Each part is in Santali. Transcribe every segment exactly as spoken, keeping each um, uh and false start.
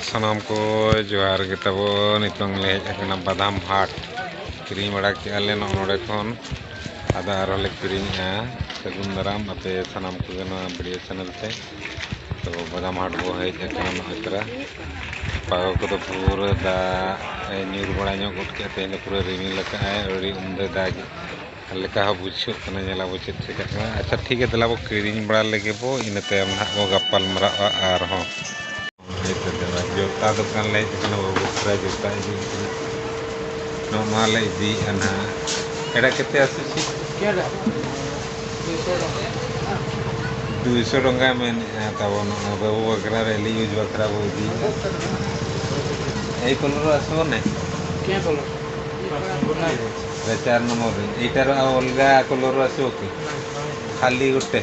ᱥᱟᱱᱟᱢ ᱠᱚ ᱡᱚᱦᱟᱨ ᱜᱮ ᱛᱟᱵᱚ᱾ ᱱᱤᱛᱚᱝ ᱞᱮ ᱦᱮᱡ ᱟᱠᱟᱱᱟ ᱵᱟᱫᱟᱢ ᱦᱟᱴ᱾ ᱠᱤᱨᱤᱧ ᱵᱟᱲᱟ ᱠᱮᱜᱼᱟ ᱞᱮ ᱱᱚᱜᱼᱚ ᱱᱚᱰᱮ ᱠᱷᱚᱱ, ᱟᱫᱚ ᱟᱨᱦᱚᱸ ᱞᱮ ᱠᱤᱨᱤᱧᱮᱜᱼᱟ᱾ ᱥᱟᱹᱜᱩᱱ ᱫᱟᱨᱟᱢ ᱟᱯᱮ ᱥᱟᱱᱟᱢ ᱠᱚᱜᱮ ᱱᱚᱣᱟ ᱵᱷᱤᱰᱤᱭᱳ ᱪᱮᱱᱮᱞ ᱛᱮ᱾ ᱛᱚ ᱵᱟᱫᱟᱢ ᱦᱟᱴ ᱵᱚ ᱦᱮᱡ ᱟᱠᱟᱱᱟ ᱱᱚᱜᱼᱚᱭ ᱛᱚᱨᱟ᱾ ᱯᱟᱜᱚ ᱠᱚᱫᱚ ᱯᱩᱨᱟᱹ ᱫᱟᱜ ᱮ ᱧᱩᱨ ᱵᱟᱲᱟ ᱧᱚᱜ ᱜᱚᱫ ᱠᱮᱫᱼᱟ᱾ ᱛᱮᱦᱮᱧ ᱫᱚ ᱯᱩᱨᱟᱹ ᱨᱤᱢᱤᱞ ᱟᱠᱟᱫᱼᱟᱭ, ᱟᱹᱰᱤ ᱩᱢᱫᱟᱹ ᱫᱟᱜ ᱞᱮᱠᱟ ᱦᱚᱸ ᱵᱩᱡᱷᱟᱹᱜ ᱠᱟᱱᱟ᱾ ᱧᱮᱞ ᱟᱵᱚ ᱪᱮᱫ ᱪᱤᱠᱟᱹᱜ ᱠᱟᱱᱟ᱾ ᱟᱪᱪᱷᱟ, ᱴᱷᱤᱠ ᱜᱮᱭᱟ, ᱫᱮᱞᱟ ᱵᱚ ᱠᱤᱨᱤᱧ ᱵᱟᱲᱟ ᱞᱮᱜᱮ ᱵᱚ, ᱤᱱᱟᱹ ᱛᱟᱭᱚᱢ ᱱᱟᱦᱟᱜ ᱵᱚ ᱜᱟᱯᱟᱞ ᱢᱟᱨᱟᱜᱼᱟ ᱟᱨᱦᱚᱸ᱾ ᱦᱳᱭ ᱛᱚ, ᱫᱮᱞᱟ, ᱡᱩᱛᱟ ᱫᱚᱠᱟᱱ ᱞᱮ ᱦᱮᱡ ᱟᱠᱟᱱᱟ, ᱵᱟᱹᱵᱩ ᱵᱟᱠᱷᱨᱟ ᱡᱩᱛᱟ ᱤᱫᱤ ᱠᱟᱱᱟ᱾ ᱱᱚᱜᱼᱚ ᱱᱚᱣᱟ ᱞᱮ ᱤᱫᱤᱭᱮᱫᱼᱟ ᱱᱟᱦᱟᱜ᱾ ᱮᱴᱟ ᱠᱮᱛᱮ ᱟᱥᱩᱪᱤ? ᱫᱩᱭᱥᱚ ᱴᱟᱠᱟ᱾ ᱫᱩᱭᱥᱚ ᱴᱟᱠᱟ ᱢᱮᱱᱮᱫᱼᱟ ᱛᱟᱵᱚᱱ, ᱱᱚᱜᱼᱚᱭ ᱵᱟᱹᱵᱩ ᱵᱟᱠᱷᱨᱟ, ᱨᱮᱞᱤ ᱭᱩᱡᱽ ᱵᱟᱠᱷᱨᱟ ᱵᱚ ᱤᱫᱤᱭᱮᱫᱼᱟ᱾ ᱮᱭ ᱠᱚᱞᱚᱨ ᱟᱥᱚᱜ ᱱᱮ? ᱠᱮ ᱠᱚᱞᱚᱨ? ᱨᱮ ᱪᱟᱨ ᱱᱚᱢᱵᱚᱨ ᱨᱮ᱾ ᱮᱭᱴᱟᱨ ᱟᱨ ᱚᱞᱜᱟ ᱠᱚᱞᱚᱨ ᱟᱥᱚᱜ ᱠᱤ? ᱠᱷᱟᱞᱤ ᱜᱚᱴᱮ᱾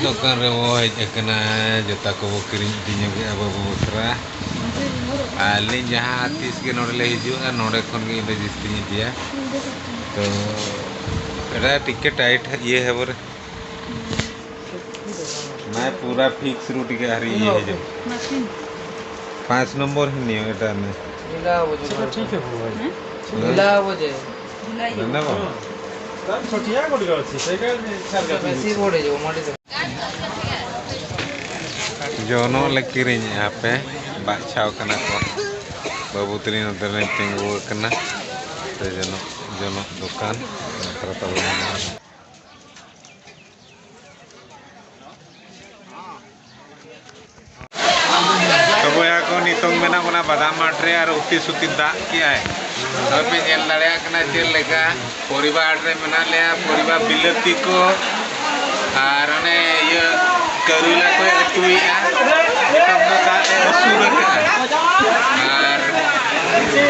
ᱫᱚᱠᱟᱱ ᱨᱮᱵᱚ ᱦᱮᱡ ᱟᱠᱟᱱᱟ, ᱡᱩᱛᱟ ᱠᱚᱵᱚ ᱠᱤᱨᱤᱧ ᱤᱫᱤ ᱧᱚᱜᱮᱜᱼᱟ ᱵᱟᱹᱵᱩ ᱵᱟᱠᱷᱨᱟ᱾ ᱟᱹᱞᱤᱧ ᱡᱟᱦᱟᱸ ᱛᱤᱥ ᱜᱮ ᱱᱚᱰᱮ ᱞᱮ ᱦᱤᱡᱩᱜᱼᱟ, ᱱᱚᱰᱮ ᱠᱷᱚᱱ ᱜᱮ ᱤᱧ ᱫᱚ ᱡᱟᱹᱥᱛᱤᱧ ᱤᱫᱤᱭᱟ᱾ ᱛᱚ ᱮᱴᱟ ᱴᱤᱠᱮᱴ ᱴᱟᱭᱤᱴ ᱤᱭᱟᱹ ᱦᱮ ᱵᱚᱨᱮ᱾ मैं पूरा फिक्स रूट के हरी ये है जो। पाँच नंबर ही नहीं हो, एटा में। ढीला हो जाए। ठीक है, वो है। ढीला हो जाए। धन्यवाद। छोटिया गोटी का अच्छी, सही का नहीं, सर का वैसे ही बोले जो, मोटे से। ᱡᱚᱱᱚᱜ ᱞᱮ ᱠᱤᱨᱤᱧᱮᱜᱼᱟ ᱯᱮ, ᱵᱟᱪᱷᱟᱣ ᱠᱟᱱᱟ ᱠᱚ᱾ ᱵᱟᱹᱵᱩ ᱛᱟᱹᱞᱤᱧ ᱱᱚᱛᱮ ᱨᱮ ᱛᱤᱸᱜᱩ ᱟᱠᱟᱱᱟ᱾ ᱛᱚ ᱡᱚᱱᱚᱜ, ᱡᱚᱱᱚᱜ ᱫᱚᱠᱟᱱ ᱵᱟᱠᱷᱨᱟ ᱛᱟᱵᱚᱱ ᱢᱮᱱᱟᱜᱼᱟ᱾ ᱛᱚ ᱵᱚᱭᱦᱟ ᱠᱚ, ᱱᱤᱛᱚᱝ ᱢᱮᱱᱟᱜ ᱵᱚᱱᱟ ᱵᱟᱫᱟᱢ ᱢᱟᱴᱷ ᱨᱮ ᱟᱨ ᱩᱛᱤ ᱥᱩᱛᱤ ᱫᱟᱜ ᱠᱮᱜᱼᱟᱭ᱾ ᱱᱚᱜᱼᱚᱭ ᱯᱮ ᱧᱮᱞ ᱫᱟᱲᱮᱭᱟᱜ ᱠᱟᱱᱟ ᱪᱮᱫ ᱞᱮᱠᱟ ᱯᱚᱨᱤᱵᱟ ᱦᱟᱴ ᱨᱮ ᱢᱮᱱᱟᱜ ᱞᱮᱭᱟ᱾ ᱯᱚᱨᱤᱵᱟ ᱵᱤᱞᱟᱹᱛᱤ ᱠᱚ ᱟᱨ ᱚᱱᱮ ᱤᱭᱟᱹ ᱠᱟᱹᱨᱩᱞᱟ ᱠᱚᱭ ᱩᱛᱩᱭᱮᱜᱼᱟ᱾ ᱱᱤᱛᱚᱝ ᱫᱚ ᱫᱟᱜ ᱮ ᱟᱹᱥᱩᱲ ᱟᱠᱟᱜᱼᱟ᱾ ᱟᱨ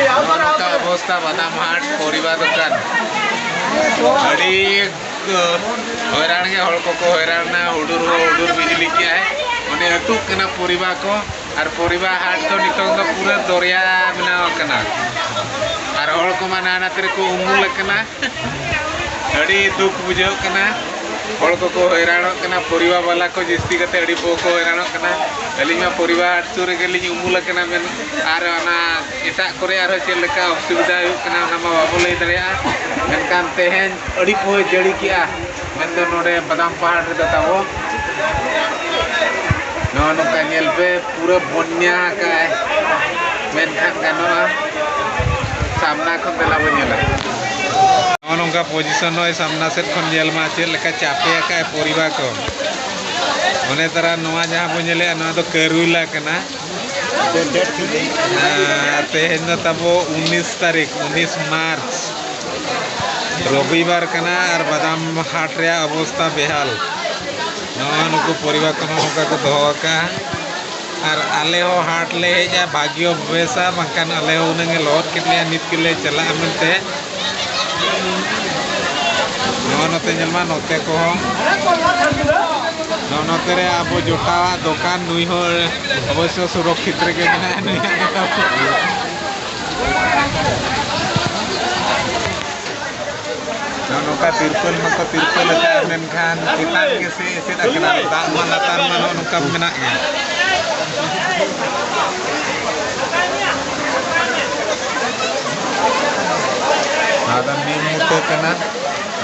ᱱᱚᱜᱼᱚ ᱱᱚᱝᱠᱟ ᱚᱵᱚᱥᱛᱟ ᱵᱟᱫᱟᱢ ᱦᱟᱴ ᱯᱚᱨᱤᱵᱟ ᱫᱚᱠᱟᱱ᱾ ᱟᱹᱰᱤ ᱦᱚᱭᱨᱟᱱ ᱜᱮ ᱦᱚᱲ ᱠᱚᱠᱚ ᱦᱚᱭᱨᱟᱱ ᱮᱱᱟ᱾ ᱦᱩᱰᱩᱨ ᱦᱚᱸ ᱦᱩᱰᱩᱨ ᱵᱤᱡᱽᱞᱤ ᱠᱮᱜᱼᱟᱭ, ᱚᱸᱰᱮ ᱟᱹᱛᱩᱜ ᱠᱟᱱᱟ ᱯᱚᱨᱤᱵᱟ ᱠᱚ᱾ ᱟᱨ ᱯᱚᱨᱤᱵᱟ ᱦᱟᱴ ᱫᱚ ᱱᱤᱛᱚᱝ ᱫᱚ ᱯᱩᱨᱟᱹ ᱫᱚᱨᱭᱟ ᱵᱮᱱᱟᱣ ᱟᱠᱟᱱᱟ᱾ ᱟᱨ ᱦᱚᱲ ᱠᱚᱢᱟ ᱱᱟᱱᱟ ᱛᱮᱨᱮ ᱠᱚ ᱩᱢᱩᱞ ᱟᱠᱟᱱᱟ᱾ ᱟᱹᱰᱤ ᱫᱩᱠ ᱵᱩᱡᱷᱟᱹᱜ ᱠᱟᱱᱟ, ᱦᱚᱲ ᱠᱚᱠᱚ ᱦᱚᱭᱨᱟᱱᱚᱜ ᱠᱟᱱᱟ, ᱯᱚᱨᱤᱵᱟᱨ ᱵᱟᱞᱟ ᱠᱚ ᱡᱟᱹᱥᱛᱤ ᱠᱟᱛᱮ ᱟᱹᱰᱤ ᱯᱚ ᱠᱚ ᱦᱚᱭᱨᱟᱱᱚᱜ ᱠᱟᱱᱟ᱾ ᱟᱹᱞᱤᱧ ᱢᱟ ᱯᱚᱨᱤᱵᱟᱨ ᱥᱩᱨ ᱨᱮᱜᱮ ᱞᱤᱧ ᱩᱢᱩᱞ ᱟᱠᱟᱱᱟ, ᱢᱮᱱ ᱟᱨ ᱚᱱᱟ ᱮᱴᱟᱜ ᱠᱚᱨᱮ ᱟᱨᱦᱚᱸ ᱪᱮᱫ ᱞᱮᱠᱟ ᱚᱥᱩᱵᱤᱫᱷᱟ ᱦᱩᱭᱩᱜ ᱠᱟᱱᱟ, ᱚᱱᱟ ᱢᱟ ᱵᱟᱵᱚ ᱞᱟᱹᱭ ᱫᱟᱲᱮᱭᱟᱜᱼᱟ᱾ ᱢᱮᱱᱠᱷᱟᱱ ᱛᱮᱦᱮᱧ ᱟᱹᱰᱤ ᱯᱚᱭ ᱡᱟᱹᱲᱤ ᱠᱮᱜᱼᱟ, ᱢᱮᱱᱫᱚ ᱱᱚᱰᱮ ᱵᱟᱫᱟᱢ ᱯᱟᱦᱟᱲ ᱨᱮᱫᱚ ᱛᱟᱵᱚ᱾ ᱱᱚᱜᱼᱚ ᱱᱚᱝᱠᱟ ᱧᱮᱞ ᱯᱮ, ᱯᱩᱨᱟᱹ ᱵᱚᱱᱭᱟ ᱟᱠᱟᱫᱼᱟᱭ ᱢᱮᱱᱠᱷᱟᱱ ᱜᱟᱱᱚᱜᱼᱟ᱾ ᱥᱟᱢᱱᱟ ᱠᱷᱚᱱ ᱫᱮᱞᱟ ᱵᱚᱱ ᱧᱮᱞᱟ᱾ ᱱᱚᱜᱼᱚ ᱱᱚᱝᱠᱟ ᱯᱚᱡᱤᱥᱚᱱ ᱱᱚᱜᱼᱚᱭ ᱥᱟᱢᱱᱟ ᱥᱮᱫ ᱠᱷᱚᱱ ᱧᱮᱞ ᱢᱟ, ᱪᱮᱫ ᱞᱮᱠᱟ ᱪᱟᱯᱮ ᱟᱠᱟᱫᱼᱟᱭ ᱯᱚᱨᱤᱵᱟ ᱠᱚ᱾ ᱚᱱᱮ ᱛᱟᱨᱟ ᱱᱚᱣᱟ ᱡᱟᱦᱟᱸ ᱵᱚᱱ ᱧᱮᱞᱮᱫᱼᱟ, ᱱᱚᱣᱟ ᱫᱚ ᱠᱟᱹᱨᱩᱭᱞᱟ ᱠᱟᱱᱟ᱾ ᱟᱨ ᱛᱮᱦᱮᱧ ᱫᱚ ᱛᱟᱵᱚ ᱩᱱᱤᱥ ᱛᱟᱹᱨᱤᱠᱷ, ᱩᱱᱤᱥ ᱢᱟᱨᱪ, ᱨᱚᱵᱤᱵᱟᱨ ᱠᱟᱱᱟ ᱟᱨ ᱵᱟᱫᱟᱢ ᱦᱟᱴ ᱨᱮᱭᱟᱜ ᱚᱵᱚᱥᱛᱟ ᱵᱮᱦᱟᱞ᱾ ᱱᱚᱣᱟ ᱱᱩᱠᱩ ᱯᱚᱨᱤᱵᱟᱨ ᱠᱚ ᱱᱚᱜᱼᱚ ᱱᱚᱝᱠᱟ ᱠᱚ ᱫᱚᱦᱚ ᱟᱠᱟᱫᱼᱟ᱾ ᱟᱨ ᱟᱞᱮ ᱦᱚᱸ ᱦᱟᱴ ᱞᱮ ᱦᱮᱡᱼᱟ, ᱵᱷᱟᱜᱽᱭᱚ ᱵᱮᱥᱟ, ᱵᱟᱝᱠᱷᱟᱱ ᱟᱞᱮ ᱦᱚᱸ ᱩᱱᱟᱹᱝ ᱮ ᱞᱚᱦᱚᱫ ᱠᱮᱫ ᱞᱮᱭᱟ, ᱱᱤᱛ ᱜᱮᱞᱮ ᱪᱟᱞᱟᱜᱼᱟ ᱢᱮᱱᱛᱮ᱾ ᱱᱚᱜᱼᱚ ᱱᱚᱛᱮ ᱧᱮᱞ ᱢᱟ, ᱱᱚᱛᱮ ᱠᱚᱦᱚᱸ, ᱱᱚᱜᱼᱚ ᱱᱚᱛᱮ ᱨᱮ ᱟᱵᱚ ᱡᱚᱴᱟᱣᱟᱜ ᱫᱚᱠᱟᱱ, ᱱᱩᱭ ᱦᱚᱸ ᱚᱵᱚᱥᱥᱚ ᱥᱩᱨᱚᱠᱠᱷᱤᱛ ᱨᱮᱜᱮ ᱢᱮᱱᱟᱭᱟ, ᱱᱩᱭᱟᱜ ᱫᱚ ᱛᱟᱵᱚ᱾ ᱱᱚᱜᱼᱚ ᱱᱚᱝᱠᱟ ᱛᱤᱨᱯᱚᱞ ᱢᱟᱠᱚ ᱛᱤᱨᱯᱚᱞ ᱟᱠᱟᱫᱼᱟ, ᱢᱮᱱᱠᱷᱟᱱ ᱪᱮᱛᱟᱱ ᱜᱮ ᱥᱮ ᱮᱥᱮᱫ ᱟᱠᱟᱱᱟ, ᱫᱟᱜ ᱢᱟ ᱞᱟᱛᱟᱨ ᱢᱟ ᱱᱚᱜᱼᱚ ᱱᱚᱝᱠᱟ ᱢᱮᱱᱟᱜ ᱜᱮᱭᱟ᱾ ᱱᱚᱣᱟ ᱫᱚ ᱱᱤᱢ ᱵᱩᱴᱟᱹ ᱠᱟᱱᱟ,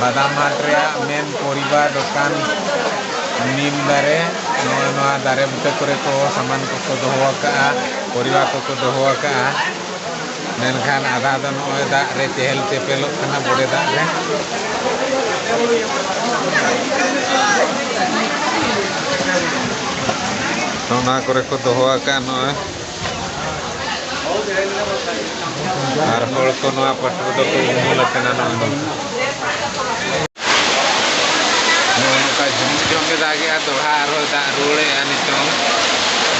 ᱵᱟᱫᱟᱢ ᱦᱟᱴ ᱨᱮᱭᱟᱜ ᱢᱮᱱ ᱯᱚᱨᱤᱵᱟᱨ ᱫᱚᱠᱟᱱ ᱱᱤᱢ ᱫᱟᱨᱮ᱾ ᱱᱚᱜᱼᱚᱭ ᱱᱚᱣᱟ ᱫᱟᱨᱮ ᱵᱩᱴᱟᱹ ᱠᱚᱨᱮ ᱠᱚ ᱥᱟᱢᱟᱱ ᱠᱚᱠᱚ ᱫᱚᱦᱚ ᱟᱠᱟᱫᱼᱟ, ᱯᱚᱨᱤᱵᱟᱨ ᱠᱚᱠᱚ ᱫᱚᱦᱚ ᱟᱠᱟᱫᱼᱟ᱾ ᱢᱮᱱᱠᱷᱟᱱ ᱟᱫᱷᱟ ᱫᱚ ᱱᱚᱜᱼᱚᱭ ᱫᱟᱜ ᱨᱮ ᱪᱮᱦᱮᱞ ᱪᱮᱯᱮᱞᱚᱜ ᱠᱟᱱᱟ, ᱵᱚᱰᱮ ᱫᱟᱜ ᱨᱮ᱾ ᱱᱚᱜᱼᱚ ᱱᱚᱣᱟ ᱠᱚᱨᱮ ᱠᱚ ᱫᱚᱦᱚ ᱟᱠᱟᱫᱼᱟ ᱱᱚᱜᱼᱚᱭ᱾ ᱟᱨ ᱦᱚᱲ ᱠᱚ ᱱᱚᱣᱟ ᱯᱟᱴ ᱨᱮᱫᱚ ᱠᱚ ᱩᱢᱩᱞ ᱟᱠᱟᱱᱟ ᱱᱚᱜᱼᱚᱭ ᱱᱚᱝᱠᱟ᱾ ᱱᱚᱜᱼᱚ ᱱᱚᱝᱠᱟ ᱡᱷᱩᱢ ᱡᱷᱚᱢ ᱮ ᱫᱟᱜᱮᱜᱼᱟ, ᱫᱚᱦᱲᱟ ᱟᱨᱦᱚᱸ ᱫᱟᱜ ᱨᱩᱣᱟᱹᱲᱮᱜᱼᱟ ᱱᱤᱛᱚᱝ᱾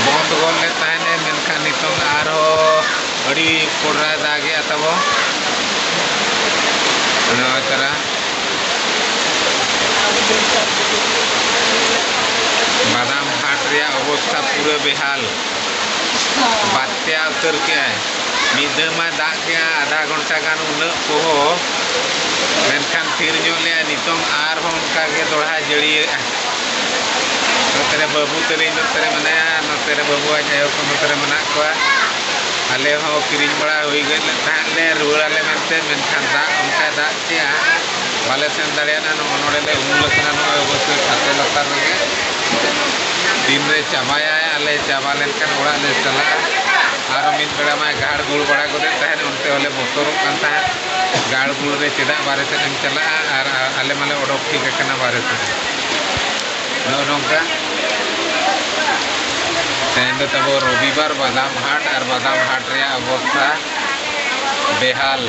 ᱵᱚᱱᱫ ᱜᱚᱫ ᱞᱮᱫ ᱛᱟᱦᱮᱱ ᱮ, ᱢᱮᱱᱠᱷᱟᱱ ᱱᱤᱛᱚᱝ ᱟᱨᱦᱚᱸ ᱟᱹᱰᱤ ᱠᱚᱰᱨᱟᱭ ᱫᱟᱜᱮᱜᱼᱟ ᱛᱟᱵᱚ᱾ ᱱᱚᱜᱼᱚᱭ ᱛᱟᱨᱟ ᱵᱟᱫᱟᱢ ᱦᱟᱴ ᱨᱮᱭᱟᱜ ᱚᱵᱚᱥᱛᱷᱟ ᱯᱩᱨᱟᱹ ᱵᱮᱦᱟᱞ᱾ ᱵᱟᱛᱭᱟ ᱩᱛᱟᱹᱨ ᱠᱮᱜᱼᱟᱭ᱾ ᱢᱤᱫ ᱫᱷᱟᱣ ᱢᱟᱭ ᱫᱟᱜ ᱠᱮᱜᱼᱟ ᱟᱫᱷᱟ ᱜᱷᱚᱱᱴᱟ ᱜᱟᱱ ᱩᱱᱟᱹᱜ ᱯᱚᱦᱚ, ᱢᱮᱱᱠᱷᱟᱱ ᱛᱷᱤᱨ ᱧᱚᱜ ᱞᱮᱜᱼᱟ, ᱱᱤᱛᱚᱝ ᱟᱨᱦᱚᱸ ᱚᱱᱠᱟ ᱜᱮ ᱫᱚᱦᱲᱟ ᱡᱟᱹᱲᱤᱭᱮᱜᱼᱟ᱾ ᱱᱚᱛᱮ ᱨᱮ ᱵᱟᱹᱵᱩ ᱛᱟᱹᱞᱤᱧ ᱱᱚᱛᱮ ᱨᱮ ᱢᱮᱱᱟᱭᱟ, ᱱᱚᱛᱮ ᱨᱮ ᱵᱟᱹᱵᱩ ᱟᱡ ᱟᱭᱳ ᱠᱚ ᱱᱚᱛᱮ ᱨᱮ ᱢᱮᱱᱟᱜ ᱠᱚᱣᱟ᱾ ᱟᱞᱮ ᱦᱚᱸ ᱠᱤᱨᱤᱧ ᱵᱟᱲᱟ ᱦᱩᱭ ᱜᱚᱫ ᱞᱮᱱ ᱛᱟᱦᱮᱸᱫ ᱞᱮ ᱨᱩᱣᱟᱹᱲ ᱟᱞᱮ ᱢᱮᱱᱛᱮ, ᱢᱮᱱᱠᱷᱟᱱ ᱫᱟᱜ ᱚᱱᱠᱟᱭ ᱫᱟᱜ ᱠᱮᱜᱼᱟ, ᱵᱟᱞᱮ ᱥᱮᱱ ᱫᱟᱲᱮᱭᱟᱫᱟ᱾ ᱱᱚᱜᱼᱚ ᱱᱚᱰᱮ ᱞᱮ ᱩᱢᱩᱞ ᱟᱠᱟᱱᱟ, ᱱᱚᱜᱼᱚᱭ ᱚᱵᱚᱥᱥᱳᱭ ᱪᱷᱟᱛᱮ ᱞᱟᱛᱟᱨ ᱨᱮᱜᱮ᱾ ᱫᱤᱱ ᱨᱮ ᱪᱟᱵᱟᱭᱟᱭ, ᱟᱞᱮ ᱪᱟᱵᱟ ᱞᱮᱱᱠᱷᱟᱱ ᱚᱲᱟᱜ ᱞᱮ ᱪᱟᱞᱟᱜᱼᱟ᱾ ᱟᱨ ᱢᱤᱫ ᱵᱮᱲᱟ ᱢᱟᱭ ᱜᱟᱲ ᱜᱩᱲ ᱵᱟᱲᱟ ᱜᱚᱫᱮᱫ ᱛᱟᱦᱮᱸᱫ, ᱚᱱᱛᱮ ᱦᱚᱸᱞᱮ ᱵᱚᱛᱚᱨᱚᱜ ᱠᱟᱱ ᱛᱟᱦᱮᱸᱫ, ᱜᱟᱲ ᱜᱩᱲ ᱨᱮ ᱪᱮᱫᱟᱜ ᱵᱟᱨᱦᱮ ᱥᱮᱫ ᱮᱢ ᱪᱟᱞᱟᱜᱼᱟ, ᱟᱨ ᱟᱞᱮ ᱢᱟᱞᱮ ᱚᱰᱚᱠ ᱴᱷᱤᱠ ᱟᱠᱟᱱᱟ ᱵᱟᱨᱦᱮ ᱥᱮᱫ᱾ ᱱᱚᱜᱼᱚ ᱱᱚᱝᱠᱟ ᱛᱮᱦᱮᱧ ᱫᱚ ᱛᱟᱵᱚ ᱨᱚᱵᱤᱵᱟᱨ, ᱵᱟᱫᱟᱢ ᱦᱟᱴ, ᱟᱨ ᱵᱟᱫᱟᱢ ᱦᱟᱴ ᱨᱮᱭᱟᱜ ᱚᱵᱚᱥᱛᱷᱟ ᱵᱮᱦᱟᱞ᱾